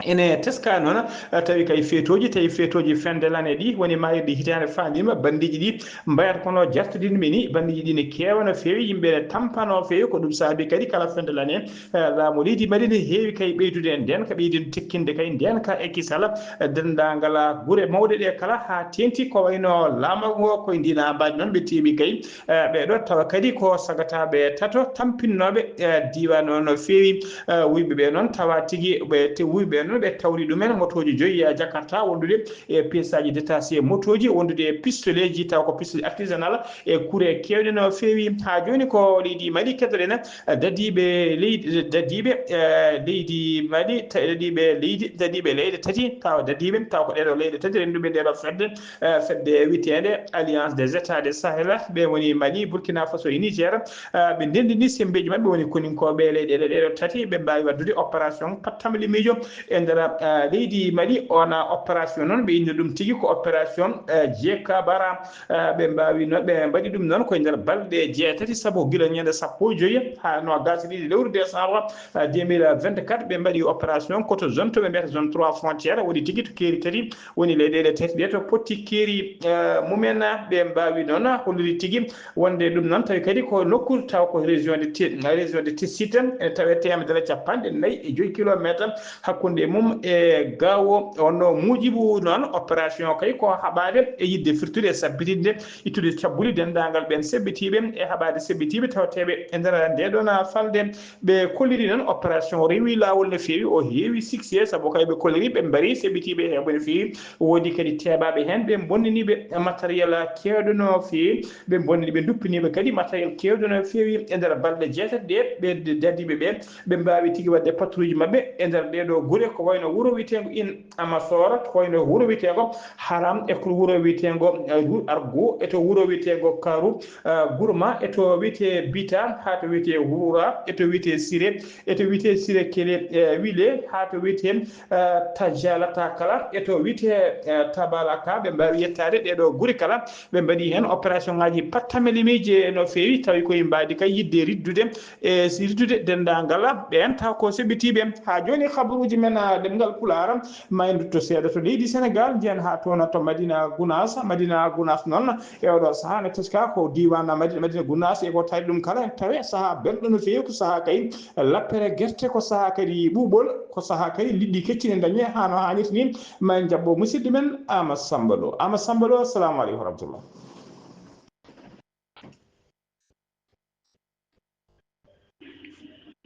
ene teska noon, eh, tawi kay feetooji, tawi feetooji fin de l'année ɗi woni maayirɗi hitaande faandiima, banndiiji ɗi mbayata kono jartodinmi ni, banndiiji ɗi ne keewa no feewi, yimɓe ne tampa no feewi, ko ɗum saabi kadi kala fin de l'année, eh, laamu leydi Mali ne heewi kay ɓeydude e ndeen ka ɓeydin tekkinde kay ndeen ka e kisal, eh, denndaangal gure mawɗe ɗe kala haa teeŋti ko wayno laamagu ngo koye ndina mbaɗi noon ɓe teeɓi kay, eh, ɓee ɗo tawa kadi ko sagataaɓe tato tampinnooɓe, eh, diiwaan o no feewi, eh, wuyɓe ɓe noon tawa tigi ɓe te wuyɓe noon ɓe tawri ɗumen motooji joyi, eh, Jakarta wondude e pièceaji détachée motooji wondude e pistoletji taw ko pistolet artisanal e kure keewɗe no feewi. Haa jooni ko leydi Mali keddorɗen, eh, dadiiɓe leydi, dadiiɓe, eh, leydi Mali, ta-, dadiiɓe leydi, dadiiɓe leyɗe tati, taw dadiiɓe, taw ko ɗeɗo leyɗe tati rennduɓe ndeɗo fedde, eh, fedde wiyeteende Alliance des États de Sahel, ɓe woni Mali, Burkina Faso e Niger, eh, ɓe ndenndini semmbeeji maɓɓe woni koninkooɓe leyɗeele ɗeɗo tati, ɓe mbaawi waɗdude opération pattamlimiijo e nder, eh, leydi Mali. Ona opération noon, ɓe inni ɗum tigi ko opération, eh, Jekabara. Eh, ɓe mbaawi noon, ɓe mbaɗi ɗum noon koye nder balɗe jeetati, sabu gila ñande sappo e joyi haa noogaas e ɗiɗi lewru décembre, eh, deux mille vingt-quatre, ɓe mbaɗi opération koto zone to ɓe mbiyata zone trois frontière, woni tigi to keeri tati, woni leyɗeele tati ɗe to potti keeri, eh, mumen. Ɓe mbaawi noon hollude tigi wonde ɗum noon tawi kadi ko nokku taw ko région de Ti-, région de Tessit, ene tawe teemedere capanɗe nayi e joyi kilometre hakkunde mum e Gaawo. Onno muujibu noon opération kay ko haɓaade e yiɗde firtude e sabbitinde, ittude cabbuli denndaangal ɓeen seɓɓitiiɓe e haɓaade seɓɓitiiɓe tawteeɓe e nder ndeɗoon falde. Ɓe kolliri noon opération rewi laawol no feewi, o heewi succès, sabu kay ɓe kolliri ɓe mbari seɓɓitiiɓe heewɓe no feewi. Woodi kadi teeɓaaɓe heen, ɓe bonniniiɓe matériel keewɗo no feewi, ɓe bonnini, ɓe nduppiniiɓe kadi matériel keewɗo no feewi e nder balɗe jeetati ɗe. Ɓe dadiiɓe ɓe, ɓe mbaawi tigi waɗde patrouille maɓɓe e nder ɗeɗo gure, ko wayno wuro wiyeteengo In Amasora, ko wayno wuro wiyeteengo Haram, e ko wuro wiyeteengo, eh, Argo, e to wuro wiyeteengo Karu, eh, Gurma, e to wiyetee Bita, haa to wiyetee Wurura, e to wiyetee Sire, e to wiyetee Sire Kele, eh, Wile, haa to wiyetee, eh, Tajalata kala, e to wiyetee, eh, Tabalaka. Ɓe mbaawi yettaade ɗeɗo gure kala, ɓe mbaɗi heen opération ngaji pattamlimiiji no feewi, tawi koye mbaadi kay yiɗde riddude e si riddude denndaangal ɓeen taw ko seɓɓitiiɓe. Haa jooni, habaruuji men, ah, ɗemngal Pulaar, ma en ndutto seeɗa to leydi Senegaal, njiyen haa toon to Madina Gunaas. Madina Gunaas noon, e oɗo sahaa ne teska ko diiwaan Madina, Madina Gunaas, e ko tawi ɗum kala en tawe sahaa belɗo no feewi, ko sahaa kay lappere gerte, ko sahaa kadi ɓuuɓol, ko sahaa kadi liɗɗi kecci ne ndañe haa no haanirta ni. Ma en njaɓɓo musidɗo men Ama Samba Lo. Ama Samba Lo, assalamu aleykum wa rahmatullah.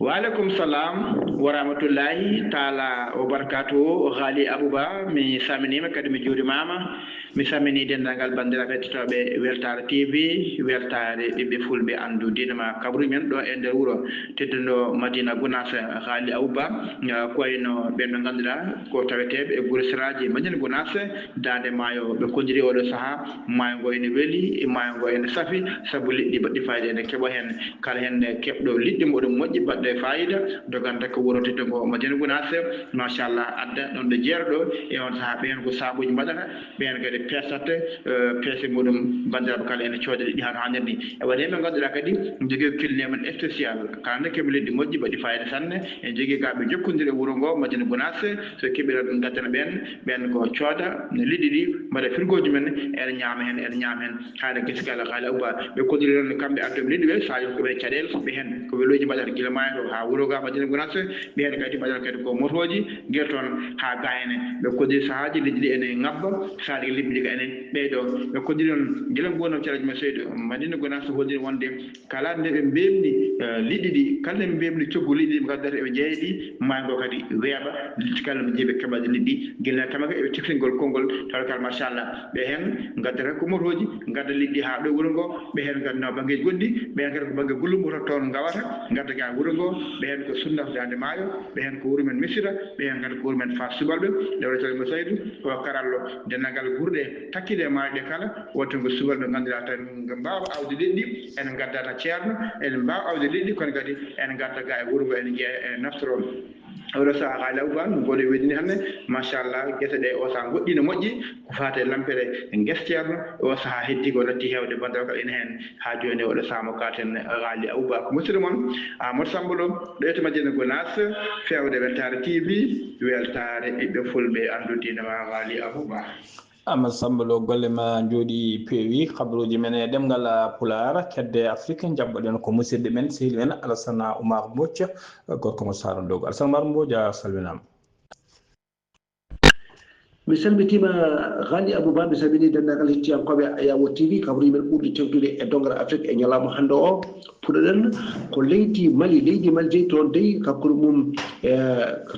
Waaleykum salam wa rahmatullahi taala wa barakatuhu. Ghali Abouba, mi salminiima kadi mi juurimaama. Mi salminii denndaangal banndiraaɓe heɗotooɓe Weltaare T V, Weltaare ɓiɓɓe Fulɓe, anndu diine ma kabruuji men ɗo e nder wuro teddundo Madina Gunaas. Ghali Abouba, eh, ko wayno ɓeen ɓe ngannduɗaa ko taweteeɓe e gure seraaji Madina Gunaas, Daande Maayo, ɓe kolliri oɗo sahaa, maayo ngo ene weli, maayo ngo ene safi, sabu liɗɗi baɗɗi fayida ene keɓa heen. Kala heen keɓɗo liɗɗi muɗum moƴƴi baɗɗo e fayida, doganta ko wuro teddundo Madina Gunaas, machallah, adda ɗon ɗo jeerɗo e on sahaa. Ɓeen ko saabuuji mbaɗata, ɓeen kadi peesat, eh, peese muɗum, banndiraaɓe kala ene coodiri ɗi hano haanirni. E waɗi heen ɓe ngannduɗaa kadi jogii ko kilneemen spécial. Kala nde keɓe liɗɗi moƴƴi, mbaɗi fayida sanne. En jogii gaa ɓe jokkondiri e wuro ngo, Madina Gunaas, so keɓiran ngaddana ɓeen, ɓeen ko cooda liɗɗi ɗi, mbaɗa firgooji men, ene ñaama heen, ene ñaama heen. Haade gese kala, Haali Abba, ɓe koddiri noon kamɓe adduɓe liɗɗi ɓe, so ko ɓe caɗeele, ɓe heen ko welooji mbaɗata gila maayo to haa wuro gaa, Madina Gunaas, ɓe heen kadi mbaɗata kadi ko motooji, gila toon haa Gayne. Ɓe koddiri sahaaji liɗɗi ɗi ene ngabba, sahaaji liɗɗi ɗi ka ene ɓeydo. Ɓe koddiri noon gila ngonno caraji ma seydo, Madina Gunaas holliri wonde kala nde ɓe mbeemni, eh, liɗɗi ɗi, kala nde ɓe mbeemni coggu liɗɗi ɗi, ɓe ngaddata ɓe jeeya ɗi, maayo ngo kadi weeɓa, liɗɗi kala ɓe jeeya ɓe keɓa liɗɗi, gila tamaka e ciftingol konngol, tawa kala machallah. Ɓe heen ngaddata ko motooji, ngadda liɗɗi haa ɗo wuro ngo, ɓe heen ngadda banngeeji goɗɗi, ɓe heen kadi ko bannge Gullumbota toon ngawata, ngadda gaa wuro ngo, ɓe heen ko Sunndaf Daande Maayo, ɓe heen ko wuro men Misira, ɓe heen kadi ko wuro men Faas Subalɓe, nde woni Talibo Saydu, ko karallo denndaangal gure ɗe takkiiɗe e maayo ɗe kala, wonten ko subalɓe ngannduɗaa tan mbaawa awde liɗɗi, ene ngaddana ceerno, ene mbaawa awde liɗɗi, kono kadi ene ngadda gaa e wuro ngo, ene jeeya, ene naftoro. Oɗo sahaa Haali Abba, no mboɗo weɗini hannde, machallah, gese ɗe o sahaa ngoɗɗi no moƴƴi, ko faati e lampere ngesa ceerno, o sahaa heddi ko natti heewde, banndiraaɓe kala ene heen, haa jooni oɗo sahaa mo kaaten Haali Abba. Ko musidɗo mon, Amadou Samba Lo, ɗo e to Madina Gunaas, feewde Weltaare T V, weltaare ɓiɓɓe fulɓe, anndu diine ma Haali Abba. Amadou Samba Lo, golle ma njooɗi peewi. Kabaruuji men e ɗemngal, ah, Pulaar, kedde Afrik, njaɓɓoɗen ko musidɗo men, sehil men, Alassane Oumar Mbodj, gorko mo Saara Ndogo. Alassane Oumar Mbodj, a salminaama. Mi salmitiima, Haali Abba, mi salminii denndaangal hettiyankooɓe Ayawo T V, kabaruuji men ɓurɗi tewtude e doŋre Afrik e ñalawma hannde o. Puɗɗoɗen ko leydi Mali. Leydi Mali dey, toon dey, hakkunde mum, e,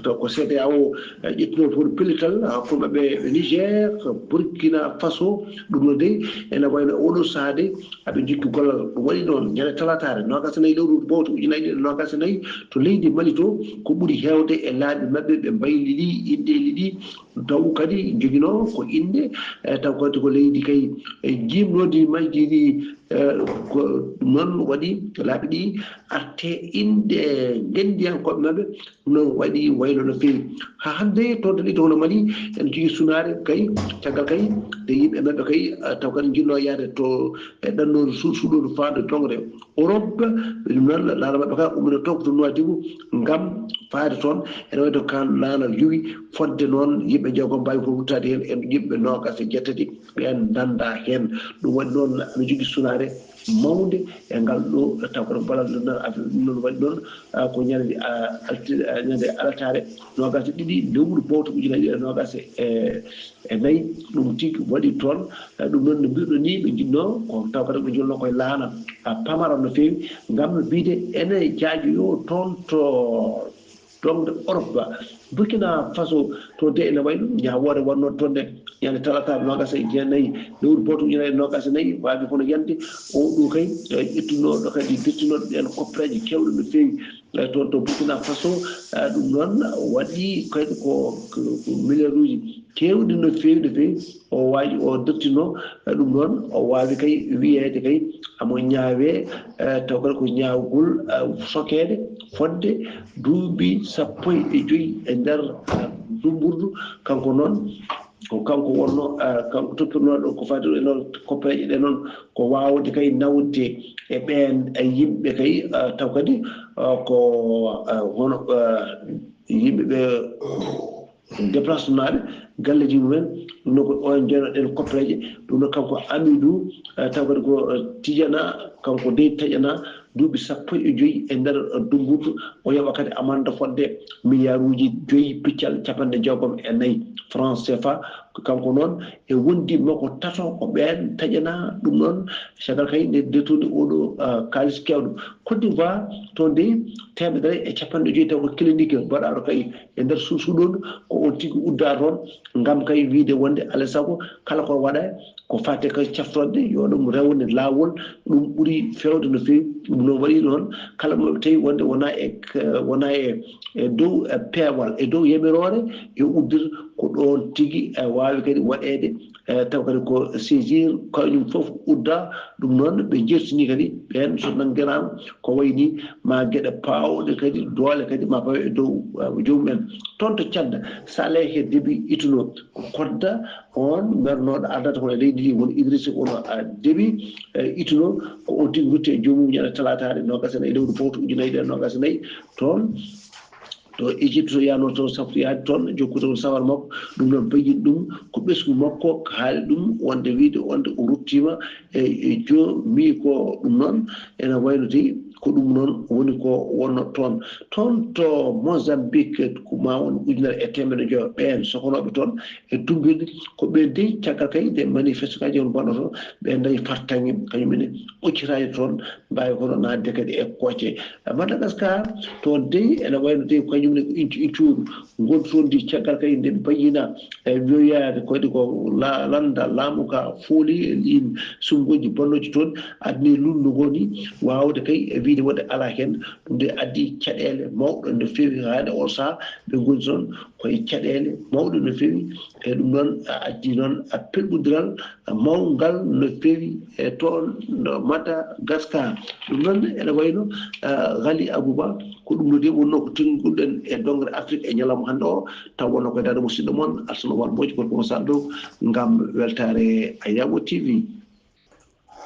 to, ko C E D E A O, e, ƴettunoo toon pellital, hakkunde maɓɓe e Niger, Burkina Faso, ɗum ɗo dey, ene wayno oɗo sahaa dey, aɓe njokki gollal. Ɗum waɗi noon, ñande talataare, noogaas e nayi lewru bowte ujunaaji ɗiɗi e noogaas e nayi, to leydi Mali to, ko ɓuri heewde e laabi maɓɓe, ɓe mbayli ɗi, inɗeeli ɗi, taw kadi joginoo ko innde, e, taw kadi ko leydi kay, e, jiimnoodi majji ɗi, e, ko ɗum noon waɗi laabi ɗi arte innde ngenndiyankooɓe maɓɓe, ɗum noon waɗi waylo no feewi. Haa hannde toon to leydi hono Mali, ene jogii sunaare kay, caggal kay, nde yimɓe maɓɓe kay, e, taw kadi njiɗnoo yahde to, e, ɗannoori su-, suuɗoori faande toŋre Europe, ɓe ɗum noon laana maɓɓe ka ummino toon ko to Nouadhibou ngam faade toon. Ene wayi to kan laana yowi fodde noon yimɓe jeegom mbaawi ko ruttaade heen, en yimɓe noogaas e jeetati ɓeen ndannda heen. Ɗum waɗi noon aɓe njogii sunaare mawnde e ngal ɗo taw kono balal ɗum noon, affaire ɗum noon waɗi noon, ah, ko ñande, ah, alti-, ah, ñande alataare noogaas e ɗiɗi lewru bowto ujunaaji ɗiɗi e noogaas e e nayi. Ɗum tigi waɗi toon. E, ɗum noon no mbiɗo ni, ɓe njiɗno ko taw kadi ɓe jolno koye laana, a, pamara no feewi, ngam no mbiide ene jaajoyo toon to doŋre Europe. Burkina Faso, toon de ene wayi ɗum, ñaawoore wonnoo toon ne, ñande talata noogaas e jeenayi lewru bowto ujunaaji noogaas e nayi, waawi kono yande o ɗo kay, e, ƴettunooɗo kadi, bettinooɗo ɓeen koppereeje keewɗe no feewi. E, toon to Burkina Faso, e, ɗum noon waɗi kadi ko, ko, ko milliarduuji keewɗi no feewi, no feewi. O waawi, o dottino, e, ɗum noon, o waawi kay wiyeede kay amo ñaawee, e, taw kadi ko ñaawgol, e, sokeede fodde duuɓi sappo e joyi e nder, e, dummburdu. Kanko noon, ko kanko wonno, eh, kanko toppitnooɗo ko faati e noon koppereeje ɗe noon, ko waawde kay nawde e ɓeen, eh, yimɓe kay, eh, taw kadi, eh, ko, eh, hono, eh, yimɓe ɓe déplacement ɓe galleeji mumen, no ko oon jeynoɗen koppereeje, ɗum noon kanko Amidou, eh, taw kadi ko, eh, Tijana, kanko dey Tijana, duuɓi sappo e joyi e nder dummbudu, o yoɓa kadi amande fodde miliyaaruuji joyi piccal capanɗe jeegom e nayi franc C F A. Ko kanko noon e wondiiɓe makko tato, ko ɓeen taƴanaa ɗum noon, caggal kay nde détourné oɗo, ah, kaalis keewɗo. Côte d'Ivoire, toon dey teemedere e capanɗe joyi taw ko clinique mbaɗaaɗo kay e nder suusuɗon, ko on tigi uddaa toon, ngam kay wiide wonde alaa e sago kala ko waɗa ko faati ka caftorɗe, yo ɗum rewne laawol, ɗum ɓuri feewde no feewi. Ɗum noon waɗi noon, kala mo tawi wonde wonaa e, wonaa e, e dow, e peewal, e dow yamiroore, yo uddir ko ɗoon tigi, e waawi kadi waɗeede E taw kadi ko saisir, kañum fof udda. Ɗum noon ɓe jertini kadi ɓeen so nanngiraama ko wayni ma geɗe paawɗe kadi doole kadi ma pawe e dow, uh, joomum en. Toon to Cadda, Saleh Déby Itno ko kodda on mernooɗo ardata kono e leydi ndi woni Idrissa Kono, uh, Déby, uh, Itno ko on tigi rutti e joomum ñande talaataare noogas e nayi lewru fowto ujunaaji ɗiɗi e noogas e nayi toon to Égypte, so yaano toon safroyaade toon, jokkude toon safara makko. Ɗum noon bayyini ɗum ko ɓesngu makko, ko haali ɗum wonde wiyde wonde o ruttiima e, e joomi ko. Ɗum noon ene wayno tigi ko ɗum noon woni ko wonno toon. Toon to Mozambique, ko ma won ujunere e teemedde joyo ɓeen sokonooɓe toon e dumbirde, ko ɓe dey caggal kay nde manifestation mbaɗoto, ɓe dañi fartaŋŋe, kañum ene ɓoccitaaji toon, mbaawi kono naatde kadi e kocce. Madagascar, toon dey ene wayno dey kañum ne ko incu incuuru ngondu toon ndi caggal kadi nde bayyina e wiyoyaade kadi ko la-, lannda laamu ka fooli e ɗiin suɓngooji bonnooji toon, adni lunndu ngoni waawde kay e wiyde wonde alaa heen. Ɗum nde addi caɗeele mawɗe no feewi haa nde on sahaa ɓe ngoni toon koye caɗeele mawɗe no feewi. E ɗum noon a addi noon a pelɓodiral mawngal no feewi e toon no Madagascar. Ɗum noon ene wayno, ah, Ghali Abouba, ko ɗum no de wonno ko tengguɗen e dongre Afrique e ñalawma hannde o, taw wonno koye daande musidɗo moon Alsana Oumar Mbodj, gorko mo Sal Dow, ngam weltaare Ayabo T V.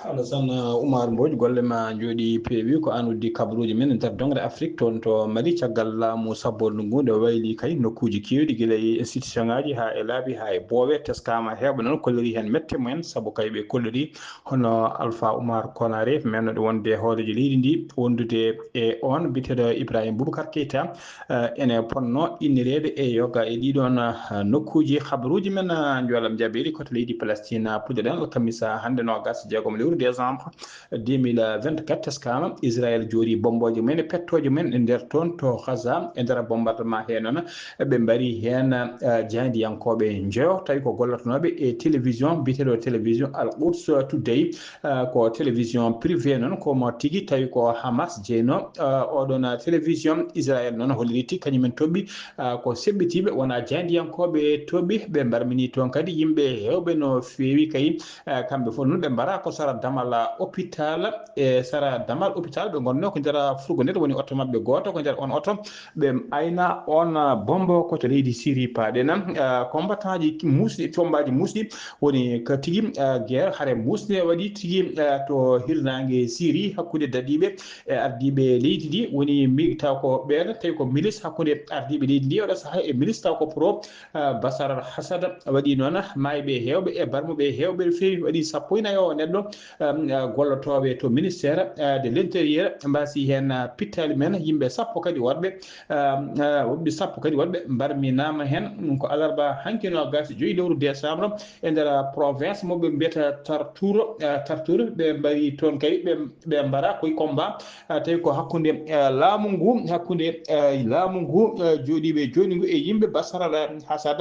Alassane Oumar Mbodj, golle ma njooɗi peewi. Ko aan uddi kabaruuji men e nder dongre Afrique toon to Mali, caggal laamu sabbordu ngu nde wayli kay nokkuuji keewɗi, gila e institution ŋaaji haa e laabi haa e boowe. Teskaama heewɓe noon kolliri heen mette mumen, sabu kay ɓe kolliri hono Alpha Oumar Konaré, meennoɗo wonde hooreejo leydi ndi, wondude e oon biyeteeɗo Ibrahim Boubacar Keita, eh, ene potnoo innireede e yoga e ɗii ɗoon, eh, nokkuuji. Habaruuji men, eh, njoolam jaɓeeri ko to leydi Palestine, puɗɗoɗen alkamisa hannde noogas e jeegom lewru décembre deux mille vingt-quatre, teskaama Israël jooɗii bommbooje mum en e pettooje mum en e nder toon to Gaza e nder bombardement hee noon. Ɓe mbarii heen, eh, jaayndiyankooɓe njoyo, tawi ko gollotonooɓe e télévision biyeteeɗo télévision Al Quds Today, eh, ko télévision privé noon, ko mo tigi tawi ko Hamas jeynoo, eh, oɗon télévision. Israël noon holliri tigi kañum en toɓɓi, eh, ko seɓɓitiiɓe, wonaa jaayndiyankooɓe toɓɓi. Ɓe mbarmini toon kadi yimɓe heewɓe no feewi kay. Eh, kamɓe fof noon ɓe mbaraa ko sara damal hôpital, e sara damal hôpital ɓe ngonnoo ko nder fourgonnette, woni oto maɓɓe gooto, ko nder on oto ɓe ayna on bombo ko to leydi Syrie paaɗen. Eh, combattant ji muusɗi, combaaji muusɗi woni ko tigi, eh, guerre, hare muusɗe waɗi tigi, eh, to hirnaange Syrie hakkunde daɗiiɓe e ardiiɓe leydi ndi, woni mi taw ko ɓeen tawi ko milice hakkunde ardiiɓe leydi ndi oɗo sahaa e milice taw ko pro, eh, Bashar al-Assad. Waɗi noon maayɓe heewɓe e barmuɓe heewɓe no feewi, waɗi sappo e nayo neɗɗo, um, eh, gollotooɓe to ministère, eh, de l'intérieur, mbaasi heen, eh, pittaali men, yimɓe sappo kadi woɗɓe, um, eh, woɗɓe sappo kadi woɗɓe mbarminaama heen. Ɗum ko alarba hanki noogas e joyi lewru décembre e nder province mo ɓe mbiyata Tartour, eh, Tartour, ɓe mbarii toon kay, ɓe, ɓe mbaraa koye combat, eh, tawi ko hakkunde, eh, laamu ngu, hakkunde, eh, laamu ngu, eh, jooɗiiɓe jooni ngu e yimɓe Bashar al-Assad,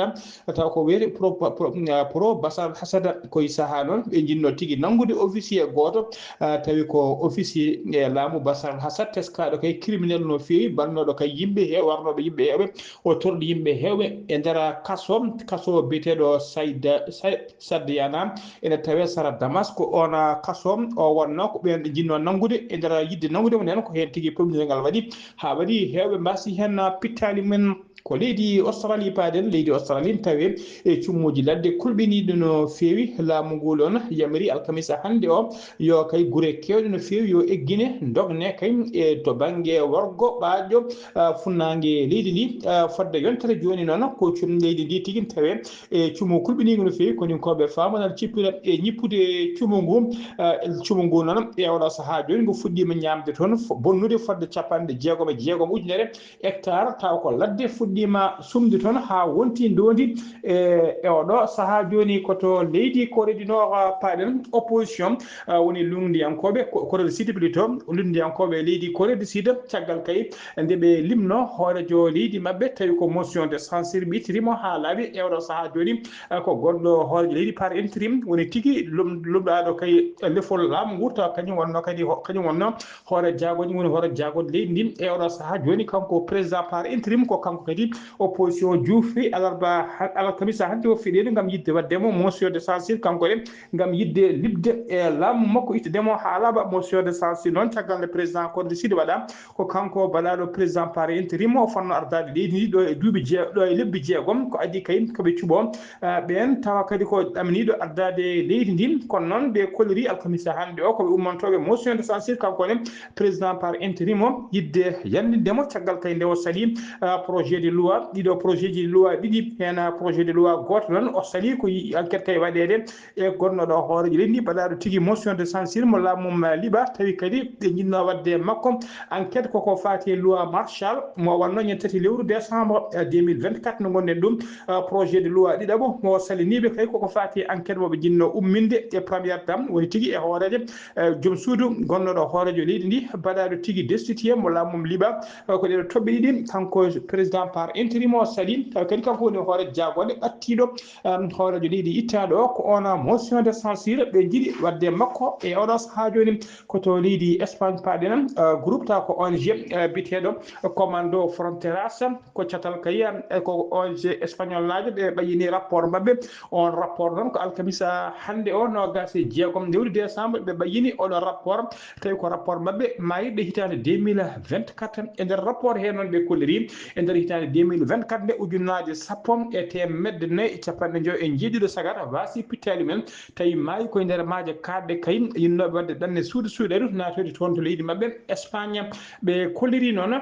taw ko wiyetee pro, pro, eh, pro Bashar al-Assad. Koye sahaa noon ɓe njinnoo tigi nanngude officier gooto, eh, tawi ko officier e laamu Bashar al-Assad, teskaaɗo kay criminel no feewi, bannooɗo kay yimɓe he, warnooɗo yimɓe heewɓe, o torɗi yimɓe heewɓe e nder kaso, kaso biyeteeɗo Saida, Sa-, Sadiana, ene tawee sara Damas. Ko oon kaso o wonnoo, ko ɓeen ɓe njinnoo nanngude, e nder yiɗde nanngude mo nden, ko heen tigi pelɓinirgal waɗi, haa waɗi heewɓe mbaasi heen pittaali men. Ko leydi Australie paaɗen, leydi Australie tawee e cumuuji ladde kulɓiniiɗo no feewi. Laamu ngu ɗoon yamiri alkamisa hannde o yo kay gure keewɗe no feewi yo eggine, ndogne kay e to bannge worgo ɓaajo, ah, funnaange leydi ndi, ah, fodde yontere jooni noon ko cum leydi ndi tigi tawee e cumu kulɓiniigu no feewi. Koninkooɓe faamanaa cippira e ñippude cumu ngu, ah, cumu ngu noon e oɗo sahaa jooni ngu fuɗɗiima ñaamde toon fo-, bonnude fodde capanɗe jeegom e jeegom ujunere hectare, taw ko ladde fuɗɗiima sumde toon haa wonti ndoondi. E, e oɗo sahaa jooni ko to leydi Corée du Nord, ah, paaɗen, opposition, ah, woni lunndiyankooɓe, ko-, Corée du Sud plutôt, lunndiyankooɓe leydi Corée du Sud, caggal kay nde ɓe limno hooreejo leydi maɓɓe, tawi ko motion de censure ɓe ittiri mo haa laaɓi. E oɗo sahaa jooni, ah, ko gonɗo hooreejo leydi par intérim woni tigi lum-, lumɗaaɗo kay lefol laamu ngu, tawa kañum wonno kadi ho-, kañum wonno hoore jaagooji, woni hoore jaagooji leydi ndi. E oɗo sahaa jooni kanko président par intérim ko kanko kadi Opposition juufi alarba, alkamisa hannde o fiɗeede ngam yiɗde waɗde mo motion de censure, kanko ne ngam yiɗde liɓde e laamu makko, ittde mo haa laaɓa. Motion de censure noon, caggal nde président Kondé Sidi waɗa, ko kanko baɗaaɗo président par intérim o fotnoo ardaade leydi ndi ɗo e duuɓi jee-, ɗo e lebbi jeegom. Ko adii kay ko ɓe cuɓoo, ah, ɓeen, tawa kadi ko ɗamniiɗo ardaade leydi ndi. Kono noon ɓe kolliri alkamisa hannde o ko ɓe ummantooɓe motion de censure, kanko ne président par intérim o, yiɗde yandinde mo, caggal kay nde o salii, ah, projet de loi, ɗiɗo projet de loi ɗiɗi, heen, ah, projet de loi gooto noon o salii, ko yi-, enquête kay waɗeede e gonnooɗo hooreejo leydi ndi, baɗaaɗo tigi motion de censure mo laamu mum liɓa, tawi kadi ɓe njinnoo waɗde e makko enquête koko faati e loi martial mo wonnoo ñande tati lewru décembre, eh, deux mille vingt-quatre, no ngonɗen ɗum, eh, projet de loi ɗiɗaɓo mo saliniiɓe kay koko faati e enquête mo ɓe njinnoo umminde e première dame, woni tigi e hooreejo, eh, joom suudu gonnooɗo hooreejo leydi ndi, baɗaaɗo tigi destitué mo laamu mum liɓa, eh, ko ɗeɗo toɓɓe ɗiɗi, kanko président par intérim o sali, tawi kadi kanko woni hooreejo jaagonde ɓattiiɗo, um, hooreejo leydi ittaaɗo o, ko on motion de censure ɓe njiɗi waɗde makko e oɗo sahaa jooni, ko to leydi Espagne paaɗen. Uh, groupe taw ko O N G, uh, biyeteeɗo Commando Fronteras, ko catal kay, um, e ko O N G espagnol naajo ɓe ɓayyini rapport maɓɓe. On rapport noon ko alkamisa hannde o, noogas e jeegom lewru décembre, ɓe ɓayyini oɗo rapport, tawi ko rapport maɓɓe maayirɗe hitaande deux mille vingt-quatre. E nder rapport he noon ɓe kolliri, e nder hitaande deux mille vingt-quatre nde, ujunnaaje sappo e teemedde nayi e capanɗe njoyo e njeeɗiɗo sagar waasi pittaali men, tawi maayi koye nder maaje kaaɗɗe kay, yinnooɓe waɗde ɗanne suudu suuɗeeru naatoyde toon to leydi maɓɓe Espagne. Ɓe kolliri noon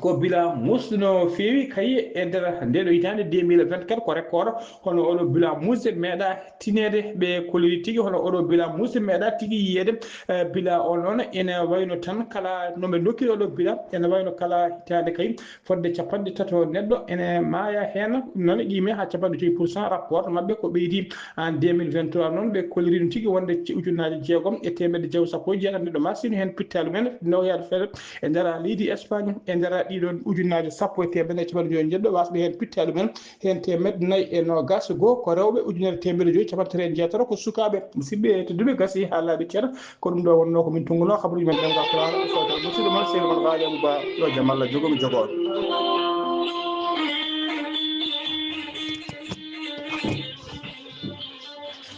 ko bilan muusɗo no feewi kay e nder ndeɗo hitaande deux mille vingt-quatre, ko record, kono oɗo bilan muusde meeɗa tineede. Ɓe kolliri tigi hono oɗo bilan muusde meeɗa tigi yiyeede. Eh, bilan o noon ene wayno tan kala no ɓe ndokkiri oɗo bilan, ene wayno kala hitaande kay fodde capanɗe tato neɗɗo ene maaya heen. Ɗum noon qiime haa capanɗe joyi pour cent. Rapport maɓɓe ko ɓeydi en deux mille vingt-trois noon, ɓe kolliri ɗum tigi wonde ci-, ujunnaaje jeegom e teemedde jeego sappo e jeetati neɗɗo marsino heen pittaali men, nawyaade feere e nder leydi Espagne, e nder ɗiɗon ujunnaaje sappo e teemedde e capanɗe joyi e jeeɗiɗo, wasɓe heen pittaali men, heen teemedde nayi e noogas e goo ko rewɓe, ujunere teemedde joyi capanɗe tati e jeetati ko sukaaɓe. Musidɓe tedduɓe, gasi haa laaɓi cer, ko ɗum ɗo wonnoo ko min tunngunoo kabaruuji men ɗemngal Pulaar, e sawto musiɗɗo mon, sehil mon Baali Abuba, yo jam Allah jogo mi jogo on.